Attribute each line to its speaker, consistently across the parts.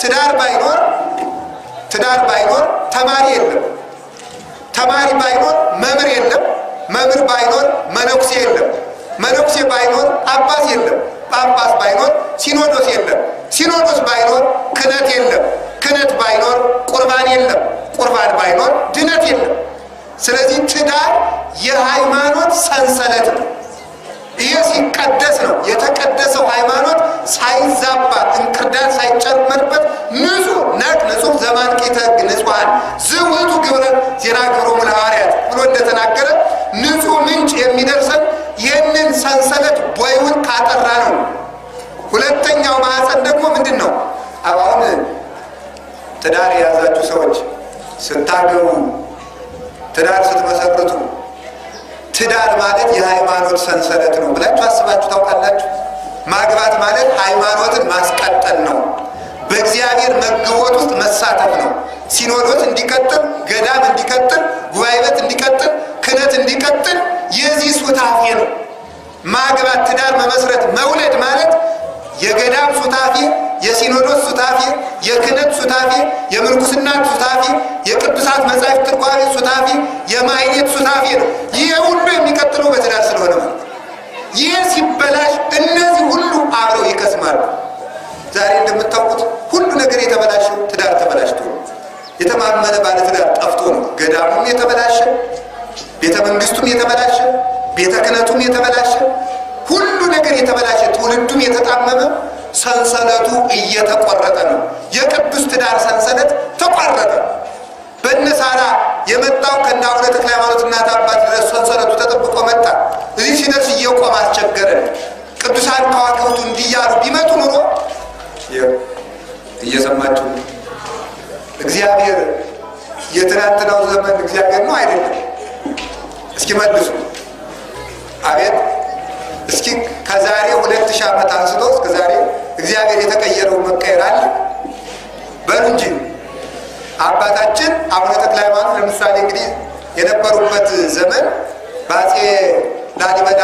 Speaker 1: ትዳር ባይኖር ትዳር ባይኖር ተማሪ የለም። ተማሪ ባይኖር መምህር የለም። መምህር ባይኖር መነኩሴ የለም። መነኩሴ ባይኖር ጳጳስ የለም። ጳጳስ ባይኖር ሲኖዶስ የለም። ሲኖዶስ ባይኖር ክህነት የለም። ክህነት ባይኖር ቁርባን የለም። ቁርባን ባይኖር ድነት የለም። ስለዚህ ትዳር የሃይማኖት ሰንሰለት ነው። ይህ ሲቀደስ ነው የተቀደሰው ሃይማኖት ሳይዛባ እንክርዳድ ሳይጨመርበት ንጹህ ነቅ ንጹህ ዘማንቂተ ሕግ ንጹሐን ዝውቱ ግብረ ዜና ግብሮሙ ለሐዋርያት ብሎ እንደተናገረ ንጹህ ምንጭ የሚደርሰን ይህንን ሰንሰለት ቦይውን ካጠራ ነው። ሁለተኛው ማዕፀን ደግሞ ምንድን ነው? አሁን ትዳር የያዛችሁ ሰዎች ስታገቡ፣ ትዳር ስትመሰርቱ ትዳር ማለት የሃይማኖት ሰንሰለት ነው ብላችሁ አስባችሁ ታውቃላችሁ? ማግባት ማለት ሃይማኖትን ማስቀጠል ነው። በእግዚአብሔር መግቦት ውስጥ መሳተፍ ነው። ሲኖዶስ እንዲቀጥል፣ ገዳም እንዲቀጥል፣ ጉባኤ ቤት እንዲቀጥል፣ ክህነት እንዲቀጥል የዚህ ሱታፌ ነው። ማግባት፣ ትዳር መመስረት፣ መውለድ ማለት የገዳም ሱታፌ፣ የሲኖዶስ ሱታፌ፣ የክህነት ሱታፌ፣ የምንኩስና ሱታፌ፣ የቅዱሳት መጻሕፍት ትርጓሜ ሱታፌ፣ የማኅሌት ሱታፌ ነው። ይህ ሁሉ የሚቀጥለው በትዳር ስለሆነ ማለት ይህ ሲበላሽ እነዚህ ሁሉ አብረው ይከስማሉ። ዛሬ እንደምታውቁት ሁሉ ነገር የተበላሸው ትዳር ተበላሽቶ ነው። የተማመነ ባለ ትዳር ጠፍቶ ነው። ገዳሙም የተበላሸ፣ ቤተ መንግስቱም የተበላሸ፣ ቤተ ክህነቱም የተበላሸ፣ ሁሉ ነገር የተበላሸ፣ ትውልዱም የተጣመመ፣ ሰንሰለቱ እየተቆረጠ ነው። የቅዱስ ትዳር ሰንሰለት ተቋረጠ። በእነ ሳራ የመጣው ከእነ አቡነ ተክለ ሃይማኖት እናት አባት ድረስ ሰንሰለቱ ተጠብቆ መጣ። እዚህ ሲደርስ እየቆመ አስቸገረን። ቅዱሳን ከዋክብቱ እንዲያሉ ቢመጡ ኑሮ እየሰማችሁ እግዚአብሔር የትናንትናው ዘመን እግዚአብሔር ነው አይደለም? እስኪ መልሱ። አቤት። እስኪ ከዛሬ 2000 ዓመት አንስቶ እስከ ዛሬ እግዚአብሔር የተቀየረው መቀየር አለ? በሉ እንጂ። አባታችን አቡነ ተክለ ሃይማኖት ለምሳሌ እንግዲህ የነበሩበት ዘመን በአፄ ላሊበላ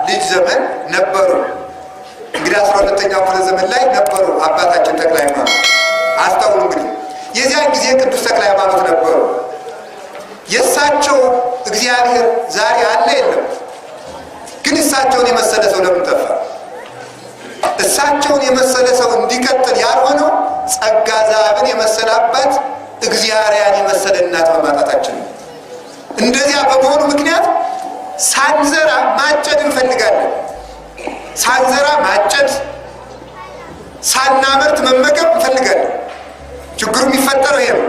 Speaker 1: ልጅ ዘመን ነበሩ። እንግዲህ 12ኛው ክፍለ ዘመን ላይ ነበሩ አባታችን ተክለ ሃይማኖት። አስተውሉ እንግዲህ የዚያን ጊዜ ቅዱስ ተክለ ሃይማኖት ነበሩ። የእሳቸው እግዚአብሔር ዛሬ አለ የለም? ግን እሳቸውን የመሰለ ሰው ለምን ጠፋ? እሳቸውን የመሰለ ሰው እንዲቀጥል ያልሆነው ጸጋ ዘአብን የመሰለ አባት እግዚአብሔርን የመሰለ እናት በማጣታችን ነው። እንደዚያ በመሆኑ ምክንያት ሳንዘራ ማጨድ እንፈልጋለን። ሳንዘራ ማጨድ፣ ሳናመርት መመገብ እንፈልጋለን። ችግሩ የሚፈጠረው ይሄ ነው።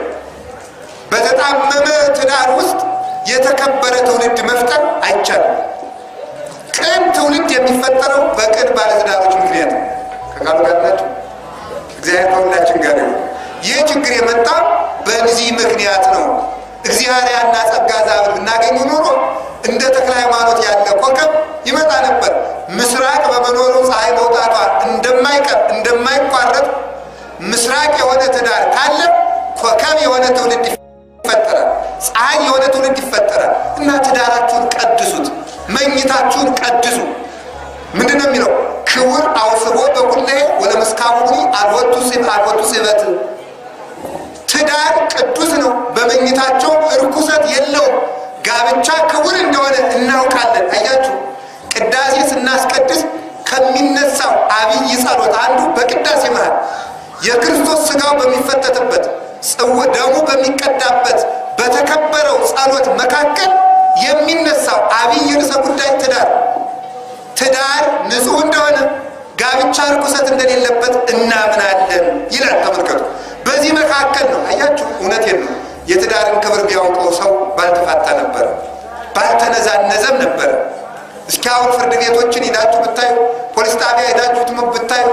Speaker 1: በተጣመመ ትዳር ውስጥ የተከበረ ትውልድ መፍጠር አይቻልም። ቅን ትውልድ የሚፈጠረው በቅን ባለትዳሮች ምክንያት ነው። ከቃሉ ጋር ናቸው። እግዚአብሔር ከሁላችን ጋር ይሁን። ይህ ችግር የመጣ በዚህ ምክንያት ነው። እግዚአብሔርና ጸጋ ዘአብን ብናገኝ ኖሮ እንደ ተክለ ሃይማኖት ያለ ኮከብ ይመጣ ነበር። ምስራቅ በመኖሩ ፀሐይ መውጣቷ እንደማይቀር እንደማይቋረጥ ምስራቅ የሆነ ትዳር ካለ ኮከብ የሆነ ትውልድ ይፈጠራል። ፀሐይ የሆነ ትውልድ ይፈጠራል። እና ትዳራችሁን ቀድሱት፣ መኝታችሁን ቀድሱ። ምንድን ነው የሚለው? ክቡር አውስቦ በኩለሄ ወለመስካቡኒ አልወቱ አልወቱ ስበት። ትዳር ቅዱስ ነው፣ በመኝታቸው እርኩሰት የለውም። ጋብቻ ክቡር እንደሆነ እናውቃለን። አያችሁ፣ ቅዳሴ ስናስቀድስ ከሚነሳው አብይ ጸሎት አንዱ በቅዳሴ መሃል የክርስቶስ ስጋው በሚፈተትበት ጽዋ ደሙ በሚቀዳበት በተከበረው ጸሎት መካከል የሚነሳው አብይ ርዕሰ ጉዳይ ትዳር ትዳር ንጹሕ እንደሆነ ጋብቻ ርኩሰት እንደሌለበት እናምናለን ይላል። ተመልከቱ። በዚህ መካከል ነው አያችሁ፣ እውነቴን ነው። የትዳርን ክብር ቢያውቀው ሰው ባልተፋታ ነበረ፣ ባልተነዛነዘም ነበረ። እስኪ አሁን ፍርድ ቤቶችን ሄዳችሁ ብታዩ፣ ፖሊስ ጣቢያ ሄዳችሁ ብታዩ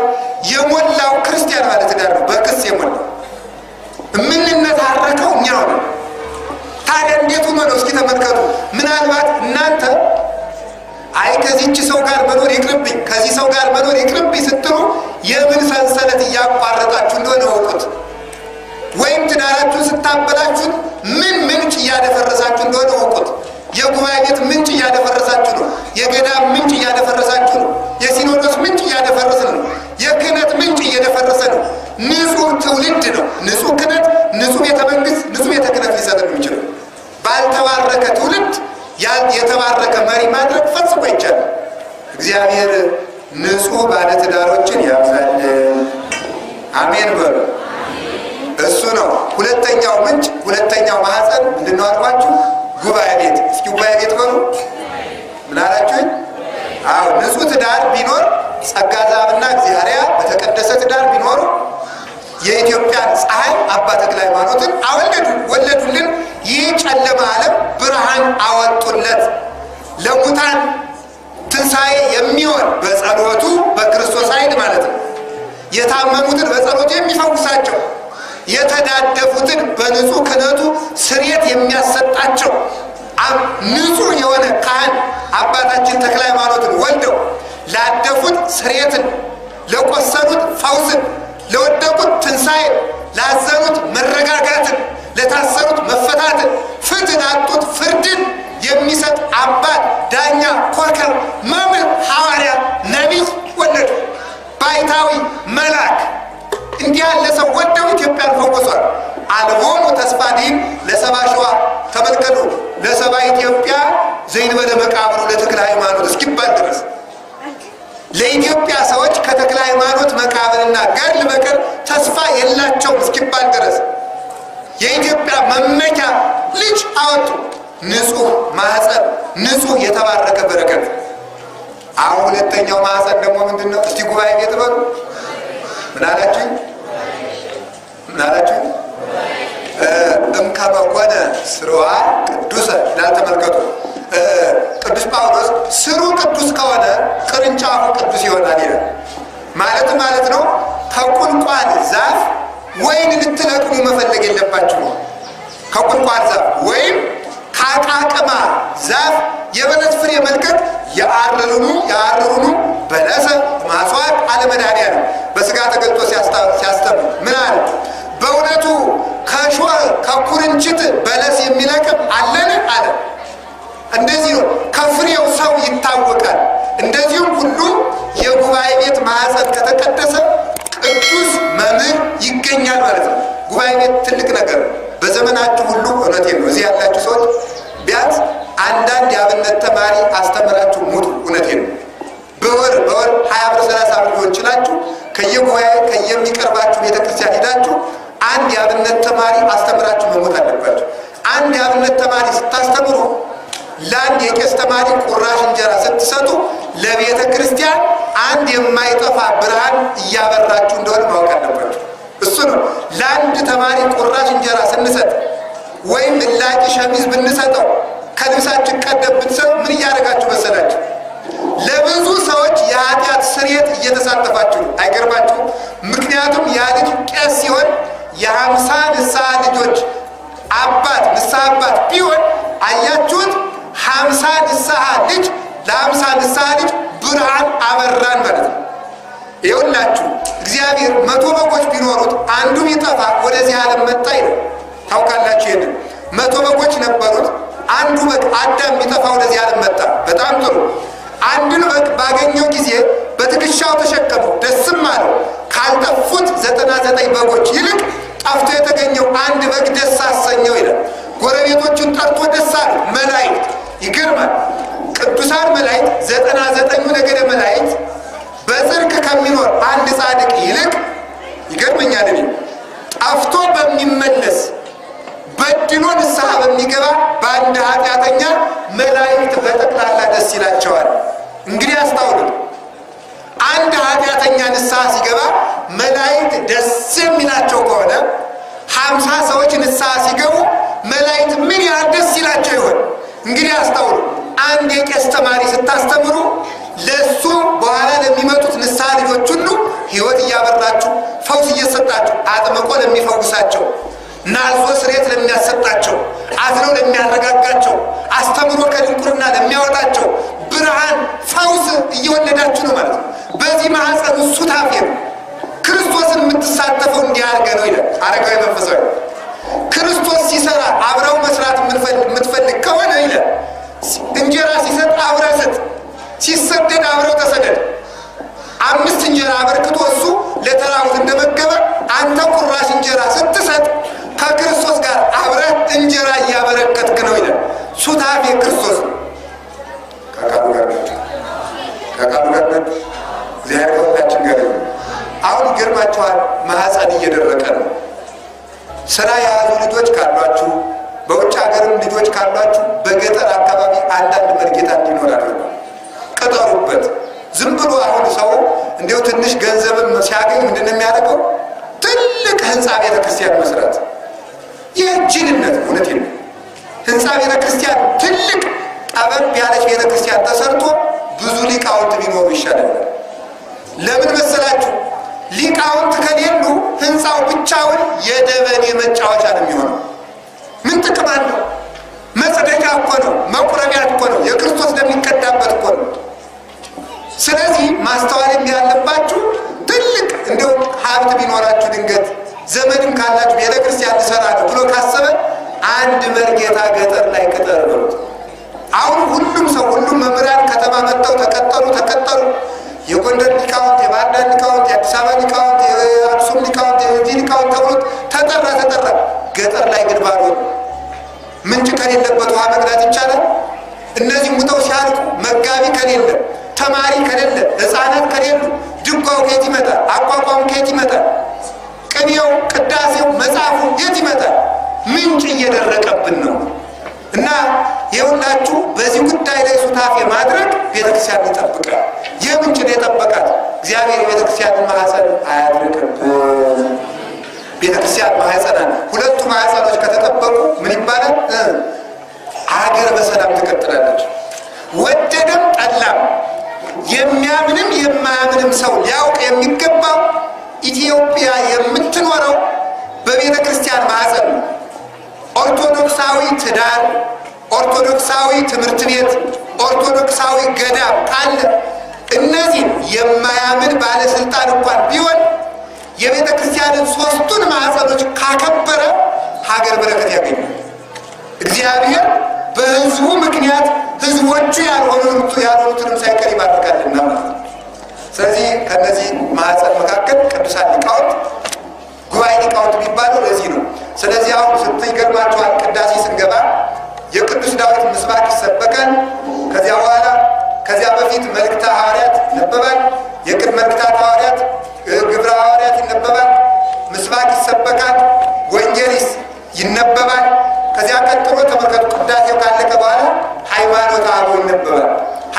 Speaker 1: የሞላው ክርስቲያን ባለ ትዳር ነው። በክስ የሞላው የምንነታረከው እኛው ነው። ታዲያ እንዴት ሆኖ ነው? እስኪ ተመልከቱ። ምናልባት እናንተ አይ ከዚህች ሰው ጋር መኖር ይቅርብኝ፣ ከዚህ ሰው ጋር መኖር ይቅርብኝ ስትሉ የምን ሰንሰለት እያቋረጣችሁ እንደሆነ እወቁት። ወይም ትዳራችሁን ስታበላችሁት ምን ምንጭ እያደፈረሳችሁ እንደሆነ እወቁት። የጉባኤ ቤት ምንጭ እያደፈረሳችሁ ነው። የገዳም ምንጭ እያደፈረሳችሁ ነው። የሲኖዶስ ምንጭ እያደፈረሰ ነው። የክህነት ምንጭ እየደፈረሰ ነው። ንጹሕ ትውልድ ነው ንጹህ ክህነት፣ ንጹህ ቤተ መንግስት፣ ንጹህ ቤተ ክህነት ሊሰጥ የሚችለው። ባልተባረከ ትውልድ የተባረከ መሪ ማድረግ ፈጽሞ አይቻልም። እግዚአብሔር ንጹህ ባለትዳሮችን ያብዛልን። አሜን በሉ። እሱ ነው ሁለተኛው ምንጭ፣ ሁለተኛው ማህፀን ምንድን ነው አልኳችሁ? ጉባኤ ቤት። እስኪ ጉባኤ ቤት በሉ። ምን አላችሁኝ? አዎ፣ ንጹህ ትዳር ቢኖር ጸጋ ዘአብና እግዚአብሔር በተቀደሰ ትዳር ቢኖሩ የኢትዮጵያን ፀሐይ አባ ተክለ ሃይማኖትን አወለዱ ወለዱልን። ይህ ጨለማ ዓለም ብርሃን አወጡለት። ለሙታን ትንሣኤ የሚሆን በጸሎቱ በክርስቶስ ኃይል ማለት ነው። የታመሙትን በጸሎቱ የሚፈውሳቸው፣ የተዳደፉትን በንጹህ ክህነቱ ስርየት የሚያሰጣቸው ንጹህ የሆነ ካህን አባታችን ተክለ ሃይማኖትን ወልደው ላደፉት ስርየትን፣ ለቆሰሉት ፈውስን፣ ለወደቁት ትንሣኤን፣ ላዘኑት መረጋጋትን፣ ለታሰሩት መፈታትን፣ ፍትህ ላጡት ፍርድን የሚሰጥ አባት፣ ዳኛ፣ ኮከብ፣ መምህር፣ ሐዋርያ፣ ነቢይ ወለዱ። ባይታዊ መልአክ እንዲህ ያለ ሰው ወደው ኢትዮጵያን ፈወሷል። አልቦሙ ተስፋ ዲን ለሰባ ሸዋ ተመልከቱ፣ ለሰባ ኢትዮጵያ ዘይንበለ መቃብሩ ለተክለ ሃይማኖት እስኪባል ድረስ ለኢትዮጵያ ሰዎች ከተክለ ሃይማኖት መቃብርና ገድል በቀር ተስፋ የላቸውም እስኪባል ድረስ የኢትዮጵያ መመኪያ ልጅ አወጡ። ንጹህ ማህፀን፣ ንጹህ የተባረከ በረከት። አሁን ሁለተኛው ማህፀን ደግሞ ምንድን ነው? እስቲ ጉባኤ ቤት በሉ። ምን አላችሁኝ? ምን አላችሁኝ? እምከመ ኮነ ስርዋ ቅዱሰ ይላል። ተመልከቱ፣ ቅዱስ ጳውሎስ ስሩ ቅዱስ ከሆነ ቅርንጫፉ ቅዱስ ይሆናል ይላል። ማለት ማለት ነው ከቁልቋል ዛፍ ወይን ልትለቅሙ መፈለግ የለባችሁ። ከቁልቋል ዛፍ ወይም ከአቃቅማ ዛፍ የበለስ ፍሬ መልቀቅ የአርሩኑ የአርሩኑ በለሰ ማስዋቅ አለ መድኃኒዓለም በስጋ ተገልጦ ሲያስተምር ምን አለ? በእውነቱ ከሾህ ከኩርንችት በለስ የሚለቅም አለን አለ። እንደዚህ ነው፣ ከፍሬው ሰው ይታወቃል። እንደዚሁም ሁሉ የጉባኤ ቤት ማህፀን ከተቀደሰ ቅዱስ መምህር ይገኛል ማለት ነው። ጉባኤ ቤት ትልቅ ነገር ነው። በዘመናችሁ ሁሉ እውነቴን ነው። እዚህ ያላችሁ ሰዎች ቢያንስ አንዳንድ የአብነት ተማሪ አስተምራችሁ ሙቱ። እውነቴን ነው። በወር በወር 20 ብር 30 ብር ሊሆን ይችላችሁ። ከየጉባኤ ከየሚቀርባችሁ ቤተክርስቲያን ሄዳችሁ አንድ የአብነት ተማሪ አስተምራችሁ መሞት አለባችሁ። አንድ የአብነት ተማሪ ስታስተምሩ ለአንድ የቄስ ተማሪ ቁራሽ እንጀራ ስትሰጡ ለቤተ ክርስቲያን አንድ የማይጠፋ ብርሃን እያበራችሁ እንደሆነ ማወቅ አለባችሁ። እሱ ነው። ለአንድ ተማሪ ቁራሽ እንጀራ ስንሰጥ ወይም እላቂ ሸሚዝ ብንሰጠው ከልብሳችን ቀደም ብንሰጥ ምን እያደረጋችሁ መሰላችሁ? ለብዙ ሰዎች የኃጢአት ስርየት እየተሳተፋችሁ ነው። አይገርማችሁም? ምክንያቱም ያ ልጅ ቄስ ሲሆን የ50 ንስሐ ልጆች አባት ንስሐ አባት ቢሆን አያችሁት፣ 50 ንስሐ ልጅ ለ50 ንስሐ ልጅ ብርሃን አበራን ማለት ነው። ይኸውላችሁ እግዚአብሔር 100 በጎች ቢኖሩት አንዱ ቢጠፋ ወደዚህ ዓለም መጣ ይላል። ታውቃላችሁ ይሄንን 100 በጎች ነበሩት፣ አንዱ በግ አዳም ቢጠፋ ወደዚህ ዓለም መጣ። በጣም ጥሩ። አንድን በግ ባገኘው ጊዜ በትከሻው ተሸከመው፣ ደስም አለው። ካልጠፉት 99 በጎች ይልቅ ጠፍቶ የተገኘው አንድ በግ ደስ አሰኘው ይላል። ጎረቤቶቹን ጠርቶ ደስ አለው። መላእክት ይገርማል። ቅዱሳን መላእክት 99ኙ ነገደ መላእክት በጽድቅ ከሚኖር አንድ ጻድቅ ይልቅ ይገርመኛል፣ እኔ ጠፍቶ በሚመለስ በድሎ ንስሐ በሚገባ በአንድ ኃጢአተኛ መላእክት በጠቅላላ ደስ ይላቸዋል። እንግዲህ አስታውሉት፣ አንድ ኃጢአተኛ ንስሐ ሲገባ መላእክት ደስ የሚላቸው ከሆነ 50 ሰዎች ንስሐ ሲገቡ መላእክት ምን ያህል ደስ ይላቸው ይሆን? እንግዲህ አስታውሉ፣ አንድ የቄስ ተማሪ ስታስተምሩ ለሱ በኋላ ለሚመጡት ንስሐ ልጆች ሁሉ ሕይወት እያበራችሁ ፈውስ እየሰጣችሁ አጥምቆ ለሚፈውሳቸው፣ ናዞ ስርየት ለሚያሰጣቸው፣ አዝነው ለሚያረጋጋቸው፣ አስተምሮ ከድንቁርና ለሚያወጣቸው ብርሃን ፈውስ እየወለዳችሁ ነው ማለት ነው። በዚህ ማህፀን ሱታፌ ነው። ክርስቶስን የምትሳተፈው እንዲህ አድርገህ ነው ይላል አረጋዊ መንፈሳዊ። ክርስቶስ ሲሰራ አብረው መስራት የምትፈልግ ከሆነ ይላል እንጀራ ሲሰጥ አብረህ ስጥ፣ ሲሰደድ አብረው ተሰደድ። 5 እንጀራ አበርክቶ እሱ ለተራቡት እንደመገበ አንተ ቁራሽ እንጀራ ስትሰጥ ከክርስቶስ ጋር አብረህ እንጀራ እያበረከትክ ነው ይላል። ሱታፌ ክርስቶስ ነው። ከቃሉ ጋር ናችሁ፣ ከቃሉ ጋር ናችሁ። እግዚአብሔር ከሁላችን ጋር ይሁን። አሁን ይገርማችኋል፣ ማህፀን እየደረቀ ነው። ስራ የያዙ ልጆች ካሏችሁ፣ በውጭ ሀገርም ልጆች ካሏችሁ በገጠር አካባቢ አንዳንድ መርጌታ እንዲኖር አድርጉ፣ ቅጠሩበት። ዝም ብሎ አሁን ሰው እንዲያው ትንሽ ገንዘብም ሲያገኝ ምንድን ነው የሚያደርገው? ትልቅ ህንፃ ቤተክርስቲያን መስራት። ይህ ጅልነት ነው። እውነቴን ነው። ህንፃ ቤተክርስቲያን ትልቅ ጠበብ ያለች ቤተክርስቲያን ተሰርቶ ብዙ ሊቃውንት ቢኖሩ ይሻላል። ለምን መሰላችሁ? ሊቃውንት ከሌሉ ህንፃው ብቻውን የደበኔ መጫወቻ ነው የሚሆነው። ምን ጥቅም አለው? መጽደቂያ እኮ ነው፣ መቁረቢያ እኮ ነው፣ የክርስቶስ ደም የሚቀዳበት እኮ ነው። ስለዚህ ማስተዋልም ያለባችሁ ትልቅ እንደው ሀብት ቢኖራችሁ ድንገት ዘመድም ካላችሁ ቤተክርስቲያን ልሰራ ነው ብሎ ካሰበ አንድ መርጌታ ገጠር ላይ ቅጠር በሉት። አሁን ሁሉም ሰው ሁሉም መምህራን ከተማ መጥተው ተቀጠሩ ተቀጠሩ። የጎንደር ሊቃውንት፣ የባህር ዳር ሊቃውንት፣ የአዲስ አበባ ሊቃውንት፣ የአክሱም ሊቃውንት፣ የዚህ ሊቃውንት ተብሎ ተጠራ ተጠራ። ገጠር ላይ ግን ባዶ ነው። ምንጭ ከሌለበት ውሃ መቅዳት ይቻላል? እነዚህ ሙተው ሲያልቁ መጋቢ ከሌለ፣ ተማሪ ከሌለ፣ ሕፃናት ከሌሉ ድጓው ከየት ይመጣል? አቋቋሙ ከየት ይመጣል? ቅኔው፣ ቅዳሴው፣ መጽሐፉ የት ይመጣል? ምንጭ እየደረቀብን ነው። እና ይኸውላችሁ በዚህ ጉዳይ ላይ ሱታፌ ማድረግ ቤተክርስቲያን ይጠብቃል። ይህ ምንጭ ነው የጠበቃት። እግዚአብሔር የቤተክርስቲያንን ማህፀን አያድርቅብን። ቤተክርስቲያን ማህፀናን ሁለቱ ማህፀኖች ከተጠበቁ ምን ይባላል? አገር በሰላም ትቀጥላለች። ወደደም ጠላም የሚያምንም የማያምንም ሰው ሊያውቅ የሚገባው ኢትዮጵያ የምትኖረው በቤተክርስቲያን ማህፀን ነው። ኦርቶዶክሳዊ ትዳር፣ ኦርቶዶክሳዊ ትምህርት ቤት፣ ኦርቶዶክሳዊ ገዳም ካለ እነዚህን የማያምን ባለስልጣን እንኳን ቢሆን የቤተክርስቲያንን ሶስቱን ማህፀኖች ካከበረ ሀገር በረከት ያገኛል። እግዚአብሔር በህዝቡ ምክንያት ህዝቦቹ ያልሆኑትንም ሳይቀር ይባርካልና ማለት ነው። ስለዚህ ከነዚህ ማህፀን መካከል ቅዱሳን ሊቃውንት ጉባኤ ሊቃውንት የሚባለው ለዚህ ነው። ስለዚህ አሁን ስትይገርማችኋል፣ ቅዳሴ ስንገባ የቅዱስ ዳዊት ምስባክ ይሰበካል። ከዚያ በኋላ ከዚያ በፊት መልእክተ ሐዋርያት ይነበባል። የቅድመ መልእክታት ሐዋርያት፣ ግብረ ሐዋርያት ይነበባል። ምስባክ ይሰበካል። ወንጌል ይነበባል። ከዚያ ቀጥሎ ተመልከቱ፣ ቅዳሴው ካለቀ በኋላ ሃይማኖተ አበው ይነበባል።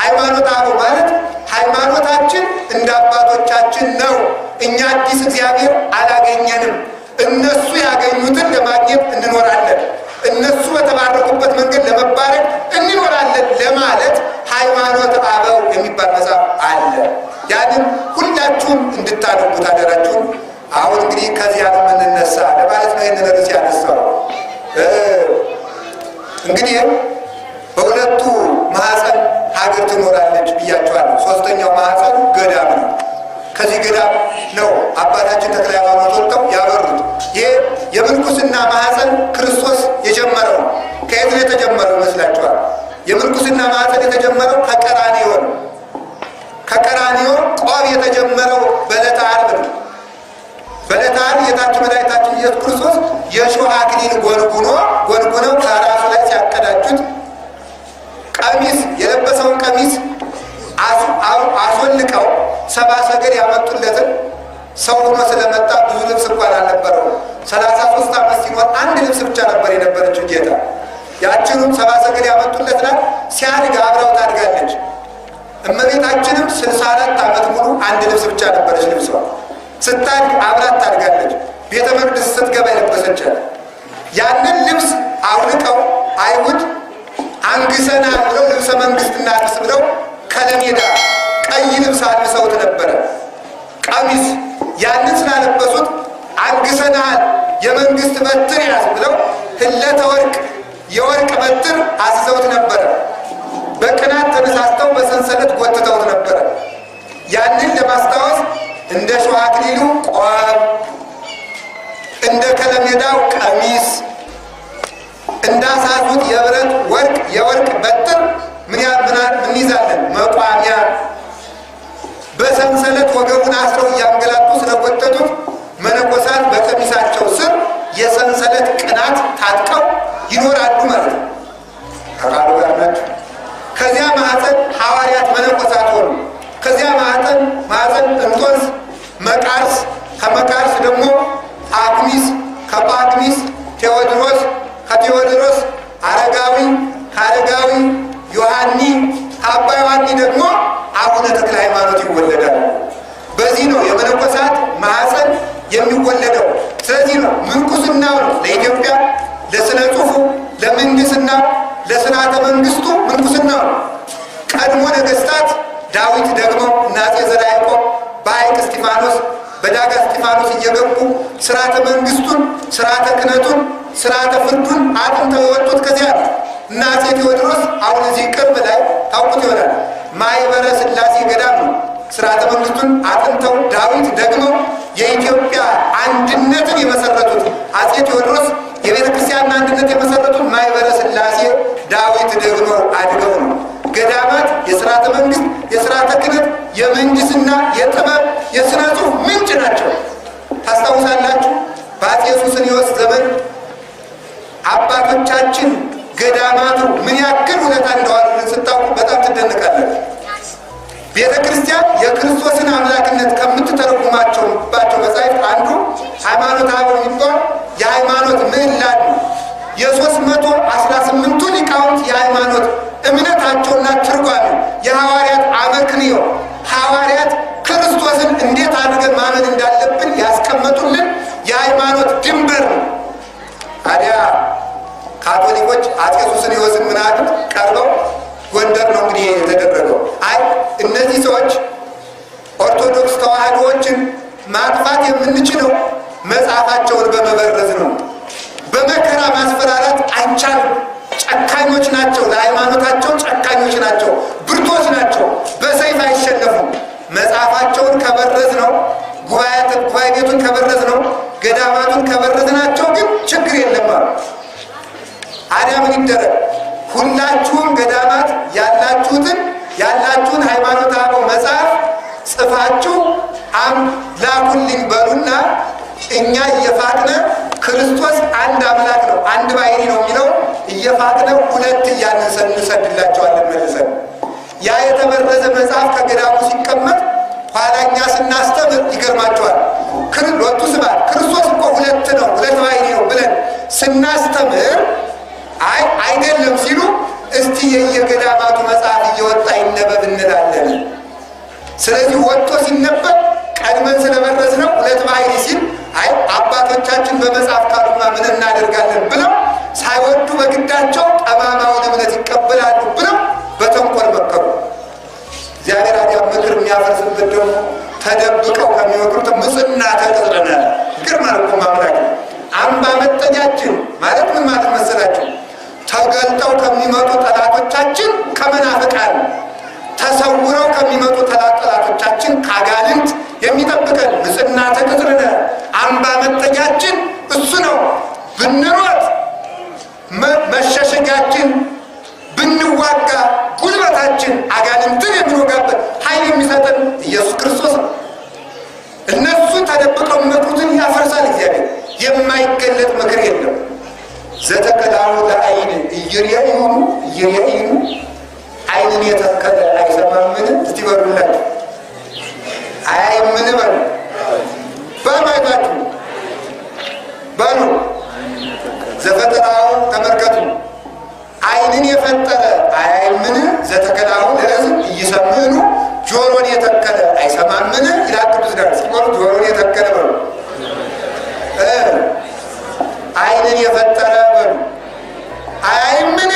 Speaker 1: ሃይማኖተ አበው ማለት ሃይማኖታችን እንደ አባቶቻችን ነው። እኛ አዲስ እግዚአብሔር አላገኘንም። እነሱ ያገኙትን ለማግኘት እንኖራለን። እነሱ በተባረኩበት መንገድ ለመባረክ እንኖራለን ለማለት ሃይማኖተ አበው የሚባል መጽሐፍ አለ። ያንን ሁላችሁም እንድታነቡት አደራችሁን። አሁን እንግዲህ ከዚያ ነው የምንነሳ ለማለት ነው ይህንን ርዕስ ያነሳው። እንግዲህ በሁለቱ ማህፀን ሀገር ትኖራለች ብያቸዋለሁ። ሶስተኛው ማህፀን ገዳም ነው። ከዚህ ገዳም ነው አባታችን ተክለ ሃይማኖት ወጥተው ያበሩት። ይሄ የምንኩስና ማህፀን ክርስቶስ የጀመረው ነው። ከየት ነው የተጀመረው ይመስላችኋል? የምንኩስና ማህፀን የተጀመረው ከቀራንዮ ነው። ከቀራንዮ ቆብ የተጀመረው በዕለተ ዓርብ ነው። በዕለተ ዓርብ ጌታችን መድኃኒታችን ኢየሱስ ክርስቶስ የእሾህ አክሊል ጎንጉነው ከራሱ ላይ ሲያቀዳጁት ቀሚስ የለበሰውን ቀሚስ አስወልቀው ሰባ ሰገል ያመጡለትን ሰው ሆኖ ስለመጣ ብዙ ልብስ እንኳን አልነበረውም። 33 ዓመት ሲኖር አንድ ልብስ ብቻ ነበር የነበረችው ጌታ። ያችኑም ሰባ ሰገል ያመጡለት ናት። ሲያድግ አብራው ታድጋለች። እመቤታችንም 64 ዓመት ሙሉ አንድ ልብስ ብቻ ነበረች ልብሷ። ስታድግ አብራት ታድጋለች። ቤተ መቅደስ ስትገባ የለበሰቻት ያንን ልብስ አውልቀው አይሁድ አንግሰናል ብለው ልብሰ መንግስት እናልብስ ብለው ከለሜዳ ቀይ ልብስ አልብሰውት ነበረ፣ ቀሚስ። ያንን ስላለበሱት አንግሰናል የመንግስት በትር ያዝ ብለው ህለተ ወርቅ የወርቅ በትር አስዘውት ነበረ። በቅናት ተነሳስተው በሰንሰለት ጎትተውት ነበረ። ያንን ለማስታወስ እንደ ሸዋ አክሊሉ ቆብ፣ እንደ ከለሜዳው ቀሚስ፣ እንዳሳዙት የብረት ወርቅ የወርቅ በትር ምን ይዛለን? መቋሚያ። በሰንሰለት ወገቡን አስረው እያንገላቱ ስለጎተቱት መነኮሳት በቀሚሳቸው ስር የሰንሰለት ቅናት ታጥቀው ይኖራሉ ማለት ነው። ከቃሉ ጋር ናቸው። ከዚያ ማኅፀን ሐዋርያት መነኮሳት ሆኑ። ከዚያ ማኅፀን እንጦንስ፣ መቃርስ፣ ከመቃርስ ደግሞ ጳኩሚስ፣ ከጳኩሚስ ቴዎድሮስ፣ ከቴዎድሮስ አረጋዊ፣ ከአረጋዊ ዮሐኒ፣ ከአባ ዮሐኒ ደግሞ አቡነ ተክለ ሃይማኖት ይወለዳሉ። በዚህ ነው የመነኮሳት ማኅፀን የሚወለደው። ስለዚህ ነው ምንኩስናው ነው ለኢትዮጵያ ለስነ ጽሑፉ፣ ለምህንድስናው፣ ለስርዓተ መንግስቱ ምንኩስናው ነው። ቀድሞ ነገስታት ዳዊት ደግሞ እና አፄ ዘርዓ ያዕቆብ በሐይቅ እስጢፋኖስ በዳጋ እስጢፋኖስ እየገቡ ስርዓተ መንግስቱን፣ ስርዓተ ክህነቱን፣ ስርዓተ ፍርዱን አጥንተው የወጡት ከዚያ ነው። እና አፄ ቴዎድሮስ አሁን እዚህ ቅርብ ላይ ታውቁት ይሆናል ማኅበረ ሥላሴ ገዳም ነው። ስርዓተ መንግስቱን አጥንተው ዳዊት ደግሞ የኢትዮጵያ አንድነትን የመሰረቱት አፄ ቴዎድሮስ የቤተ ክርስቲያን አንድነት የመሰረቱት ማኅበረ ሥላሴ ዳዊት ደግሞ አድገው ነው። ገዳማት የስርዓተ መንግስት፣ የስርዓተ ክህነት፣ የምህንድስና፣ የጥበብ፣ የስነ ጽሑፍ ምንጭ ናቸው። ታስታውሳላችሁ በአፄ ሱስንዮስ ዘመን አባቶቻችን ገዳማቱ ምን ያክል ውለታ እንደዋሉልን ስታውቁ በጣም ትደነቃለን። ቤተ ክርስቲያን የክርስቶስን አምላክነት ከምትተረጉማቸው ባቸው መጻሕፍት አንዱ ሃይማኖተ አበው የሚባል የሃይማኖት ምዕላድ ነው። የ318ቱ ሊቃውንት የሃይማኖት እምነታቸውና ትርጓሜው የሐዋርያት አመክንዮ ሐዋርያት ክርስቶስን እንዴት አድርገን ማመን እንዳለብን ያስቀመጡልን የሃይማኖት ድንበር ነው። ታዲያ ካቶሊኮች አፄ ሱስንዮስን ምን አሉት? ቀርበው ጎንደር ነው እንግዲህ የተደረገው። አይ እነዚህ ሰዎች ኦርቶዶክስ ተዋህዶዎችን ማጥፋት የምንችለው መጽሐፋቸውን በመበረዝ ነው። በመከራ ማስፈራራት አይቻልም። ጨካኞች ናቸው። ለሃይማኖታቸው ጨካኞች ናቸው፣ ብርቶች ናቸው። በሰይፍ አይሸነፉም። መጽሐፋቸውን ከበረዝ ነው፣ ጉባኤ ቤቱን ከበረዝ ነው፣ ገዳማቱን ከበረዝ ናቸው ግን ችግር የለም አሉ። አዲያ ምን ይደረግ? ሁላችሁም ገዳማት ያላችሁን ሃይማኖተ አበው መጽሐፍ ጽፋችሁ ላኩልኝ በሉና እኛ እየፋቅነ ክርስቶስ አንድ አምላክ ነው አንድ ባሕርይ ነው የሚለው እየፋቅነ ሁለት እያልን እንሰድላቸዋለን መልሰን። ያ የተበረዘ መጽሐፍ ከገዳሙ ሲቀመጥ ኋላ እኛ ስናስተምር ይገርማቸዋል። ሎቱ ስብሐት ክርስቶስ እኮ ሁለት ነው ሁለት ባሕርይ ነው ብለን ስናስተምር አይ አይደለም ሲሉ እስቲ የየገዳማቱ መጽሐፍ እየወጣ ይነበብ እንላለን። ስለዚህ ወጥቶ ሲነበብ ቀድመን ስለበረዝ ነው ሁለት ባሕርይ ሲል አይ አባቶቻችን በመጽሐፍ ካሉማ ምን እናደርጋለን ብለው ሳይወዱ በግዳቸው ጠማማውን እምነት ይቀበላሉ ብለው በተንኮል መከሩ። እግዚአብሔር አዲያ ምክር የሚያፈርስበት ደግሞ ተደብቀው ከሚመክሩት ምጽና ተቅጥረነ ግርማ እኮ ማምላክ አምባ መጠጊያችን ማለት ምን ማለት መሰላችሁ? ተገልጠው ከሚመጡ ጠላቶቻችን ከመናፍቃን፣ ተሰውረው ከሚመጡ ጠላቶቻችን ካጋንንት የሚጠብቀን ምጽና ተቅጥርነ አምባ መጠጊያችን እሱ ነው። ብንሮጥ መሸሸጊያችን፣ ብንዋጋ ጉልበታችን፣ አጋንንትን የምንወጋበት ኃይል የሚሰጠን ኢየሱስ ክርስቶስ ነው። እነሱ ተደብቀው የሚመክሩትን ያፈርሳል እግዚአብሔር። የማይገለጥ ምክር የለም። ዘተከላሁ ለአይን እይርያይኑ እይርያይኑ ዓይንን የተከለ አይሰማምን? እስቲ በሉላችሁ አያይምን? በሉ በሉ አይታችሁ በሉ። ዘፈጠራው ተመልከቱ። ዓይንን የፈጠረ አያይምን? ዘተከላሁ ለእዝን ኢይሰምዕኑ ጆሮን የተከለ አይሰማምን? ይላል ቅዱስ ዳዊት። እስኪ በሉ ጆሮን የተከለ በሉ። ዓይንን የፈጠረ በሉ አያይምን?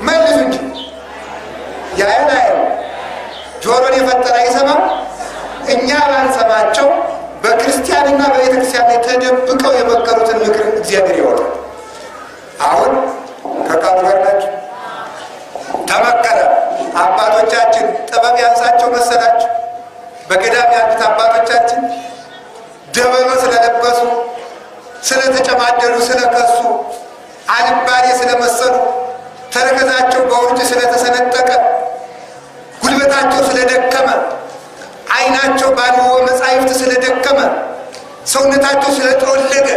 Speaker 1: መልሱ እንጂ ያያን አያይም። ጆሮን የፈጠረ አይሰማም? እኛ ባንሰማቸው በክርስቲያንና በቤተ ክርስቲያን ላይ ተደብቀው የመከሩትን ምክር እግዚአብሔር ያወጣል። አሁን ከቃሉ ጋር ናቸው። ተመከረ። አባቶቻችን ጥበብ ያንሳቸው መሰላችሁ? በገዳም ያሉት አባቶቻችን ደበሎ ስለለበሱ፣ ስለተጨማደዱ፣ ስለከሱ፣ አልባሌ ስለመሰሉ፣ ተረከዛቸው በውርጭ ስለተሰነጠቀ፣ ጉልበታቸው ስለደከመ፣ ዓይናቸው ባንብቦ መጻሕፍት ስለደከመ፣ ሰውነታቸው ስለጠወለገ፣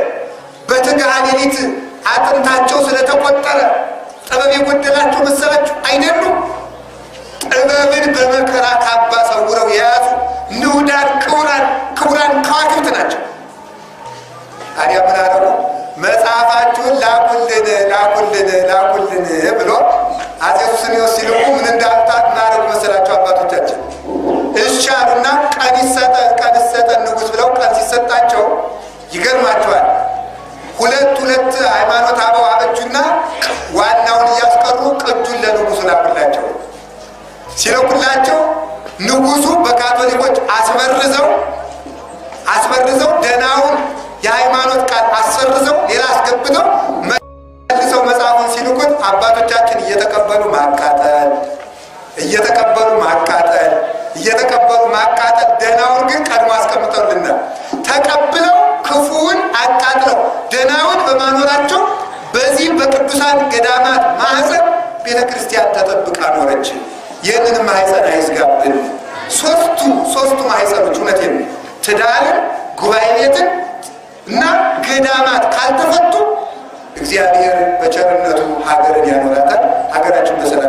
Speaker 1: በትግሃ ሌሊት አጥንታቸው ስለተቆጠረ ጥበብ የጎደላቸው መሰላችሁ? አይደሉም። ጥበብን በመከራ ካባ ሰውረው የያዙ ንዑዳን ክቡራን ክቡራን ከዋክብት ናቸው። ታዲያ ምን አደረጉ? መጽሐፋችሁን ላኩልን ላኩልን ላኩልን ብሎ አፄ ሱስንዮስ ሲልኩ ምን እንዳሉታ እናደረጉ መሰላቸው አባቶቻችን? እሺ አሉና ቀን ይሰጠን ቀን ይሰጠን ንጉሥ ብለው ቀን ሲሰጣቸው ይገርማቸዋል። ሁለት ሁለት ሃይማኖት አበው አበጁና ዋናውን እያስቀሩ ቅጁን ለንጉሱ ላኩላቸው። ሲልኩላቸው ንጉሱ በካቶሊኮች አስበርዘው አስበርዘው ደህናውን የሃይማኖት ቃል አሰርዘው ሌላ አስገብተው መልሰው መጽሐፉን ሲልኩት አባቶቻችን እየተቀበሉ ማቃጠል፣ እየተቀበሉ ማቃጠል፣ እየተቀበሉ ማቃጠል። ደህናውን ግን ቀድሞ አስቀምጠውልናል። ተቀብለው ክፉውን አቃጥለው ደህናውን በማኖራቸው በዚህ በቅዱሳን ገዳማት ማህፀን ቤተ ክርስቲያን ተጠብቃ ኖረች። ይህንን ማህፀን አይዝጋብን። ሶስቱ ሶስቱ ማህፀኖች እውነቴን ነው፣ ትዳርን፣ ጉባኤ ቤትን እና ገዳማት ካልተፈቱ እግዚአብሔር በቸርነቱ ሀገርን ያኖራታል። ሀገራችን በሰላም